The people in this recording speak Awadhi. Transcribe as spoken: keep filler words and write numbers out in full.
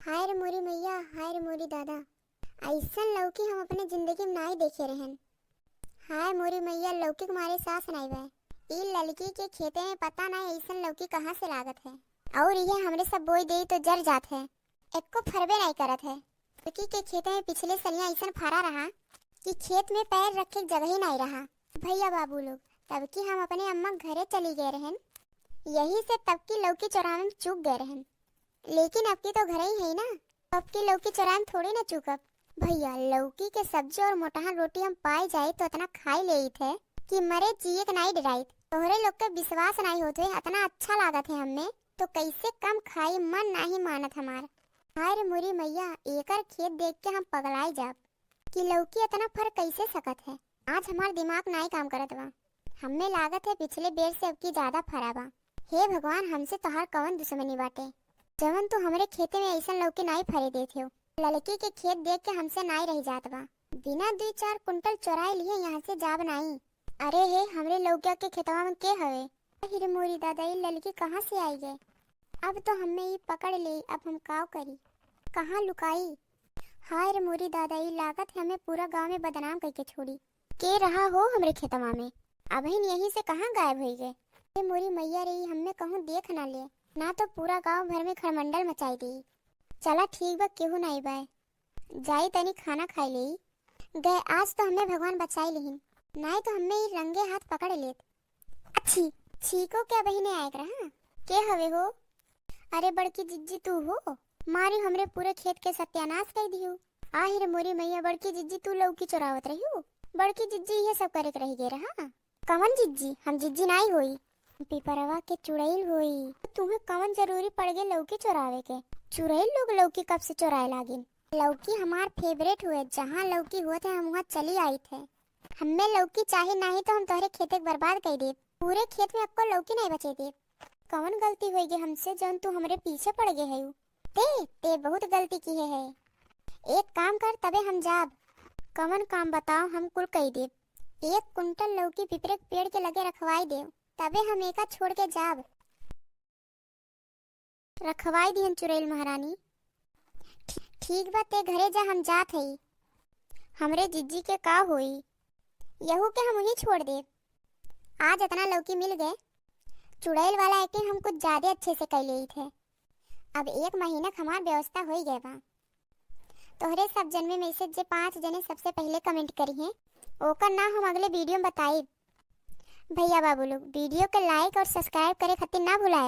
हाय रे मोरी मैया, हाय रे मोरी दादा, अइसन लौकी हम अपने जिंदगी में नाई देखे रहन। हाय मोरी मैया, लौकी के मारे सास नाई बा। ई ललकी के खेते में पता नाई अइसन लौकी कहाँ से लागत है, और ये हमरे सब बोई देई तो जर जात है, एक्को फरबे नाई करत है। ललकी के खेते में पिछले सलिया अइसन फरा रहा कि खेत में पैर रखे के जगह ही नाई रहा। भैया बाबू लोग, तब की हम अपने अम्मा के घरे चली गए रहन, यही से तब की लौकी चोरावे में चूक गए रहन। लेकिन अब की तो घरे ही है ना, अब की लौकी चोरावे में थोड़ी ना चूकब। भैया, लौकी के सब्जी और मोटहन रोटी हम पाए जाए तो इतना खाई लेइत है कि मरे जिए के नाई डराइत। तोहरे लोग के विश्वास नाई होत हुए, इतना अच्छा लागत है हमें, तो कैसे कम खाई, मन नाई मानत हमार। हाय रे मोरी मैया, एकर खेत देख के हम पगलाई जाब कि लौकी इतना फर कैसे सकत है। आज हमार दिमाग नाई काम करत बा। हमें लागत है पिछले बेर से अब की ज्यादा फरा बा। हे भगवान, हमसे तोहार कवन दुश्मनी बाटे, जवन तू हमरे खेते में अइसन लौकी नाई फरे देत हो। ललकी के खेत देख के हमसे नाई रह जात बा। बिना दुई चार कुंटल चोराए लिए यहाँ से जाब नाई। अरे हे, हमरे लौकिया के खेतवा में के हवे? अहि रे मोरी दादा, ई ललकी कहाँ से आई गए? अब तो हमें ई पकड़ ले, अब हम काव करी, कहाँ लुकाई? हाय रे मोरी दादा, ई लागत है हमें पूरा गांव में बदनाम करके छोड़ी। के रहा हो हमरे खेतवा में? अबहिन यहीं से कहाँ गायब होई गए? ए मोरी मैया रे, ई हमें कहूँ देख ना ले, ना तो पूरा गांव भर में खरमंडल मचाई दी। चला ठीक बा, केहू नाई बाय, जाई तनी खाना खाई लेई। गए, आज तो हमें भगवान बचाई लिहिन, नाई तो हमें ई रंगे हाथ पकड़ लेत। अच्छी, छीको के अबहिने आए रहा। के हवे हो? अरे बड़की जिज्जी तू हो? मारी हमरे पूरे खेत के सत्यानाश कर दिहू। आहि रे मोरी मैया, बड़की जिज्जी तू लौकी चोरावत रही हो? बड़की जिज्जी ये सब करे के रह गए रहा? कवन जिज्जी? हम जिज्जी नाई होई, पिपरवा के चुड़ैल होई। तुम्हें कवन जरूरी पड़ गए लौकी चोरावे के? चुड़ैल लोग लौकी कब से चोराए लागिन? लौकी हमार फेवरेट हुए, जहाँ लौकी होत है हम वहाँ चली आइत है। हमें लौकी चाहे नाही तो हम तोहरे खेते के बर्बाद कर देब। पूरे खेत में अक्को लौकी नहीं बचे देब। कवन गलती होई गे हमसे जौन तू हमरे पीछे पड़ गए है? ते, ते बहुत गलती किहे है। एक काम कर, तबे हम जाब। कवन काम बताओ, हम कुल कई देब। एक कुंटल लौकी पिपरे के पेड़ के लगे रखवाई देब, तबे हम एका छोड़ के जाब। रखवाई दिहन चुड़ैल महारानी। ठी-, ठीक बा, ते घरे जा, हम जात हई। हमरे जिज्जी के का होई? यहू के हम वहीं छोड़ देब। आज इतना लौकी मिल गए, चुड़ैल वाला acting हम कुछ ज्यादा अच्छे से कर लेइत है। अब एक महीना के हमार व्यवस्था होई गए बा। तोहरे सब जन में से जे पाँच जने सबसे पहले comment करी हैं, ओकर नाम हम अगले video में बताइब। भैया बाबू लोग, video के like और subscribe करे खातिर ना भुलाए।